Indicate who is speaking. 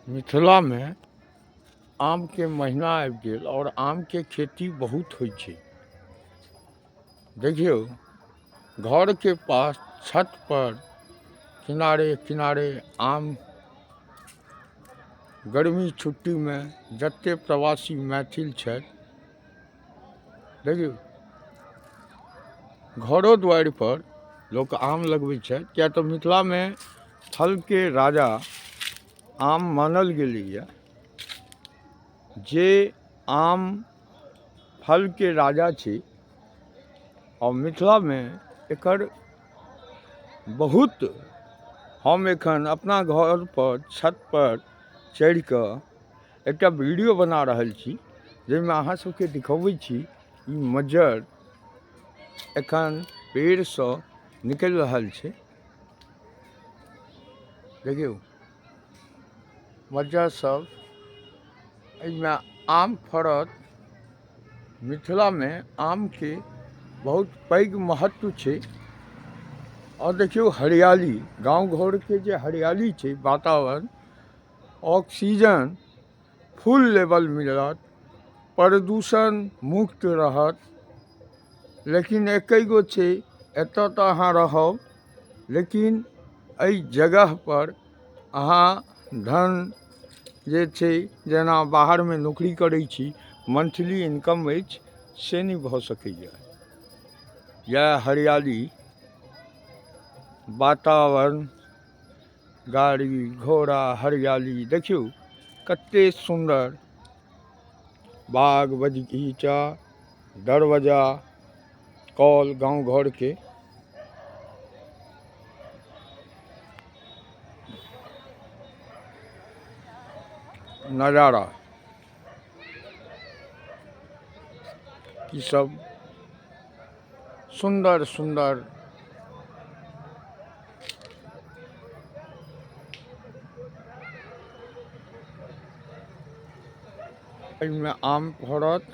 Speaker 1: मिथिलामे आमके महीना आबि गेल आओर आमके खेती बहुत होइ छै। देखियौ, घरके पास छत पर किनारे किनारे आम। गर्मी छुट्टीमे जते प्रवासी मैथिल छथि, देखियौ, घरो दुआरि पर लोक आम लगबै छथि, किया तऽ मिथिलामे फलके राजा आम मानल गेलैए। जे आम फलके राजा छी आओर मिथिलामे एकर बहुत। हम एखन अपना घर पर छत पर चढ़ि कऽ एकटा वीडियो बना रहल छी, जाहिमे अहाँ सबके दिखबै छी। ई मज्जर एखन पेड़सँ निकलि रहल छै। देखियौ, मज्जर सब, एहिमे आम फड़त। मिथिलामे आमके बहुत पैघ महत्व छै। आओर देखियौ हरियाली, गाँव घरके जे हरियाली छै, वातावरण, ऑक्सीजन फुल लेवल मिलत, प्रदूषण मुक्त रहत। लेकिन एकै गो छै, एतऽ तऽ अहाँ रहब, लेकिन एहि जगहपर अहाँ धन जे छै, जेना बाहरमे नौकरी करै छी, मंथली इनकम अछि, से नहि भऽ सकैए। इएह हरियाली वातावरण, गाड़ी घोड़ा, हरियाली, देखियौ कते सुन्दर बाग बगीचा, दरवाजा, कल गाँव घरके नजारा, ई सब सुन्दर सुन्दर। एहिमे आम फड़त।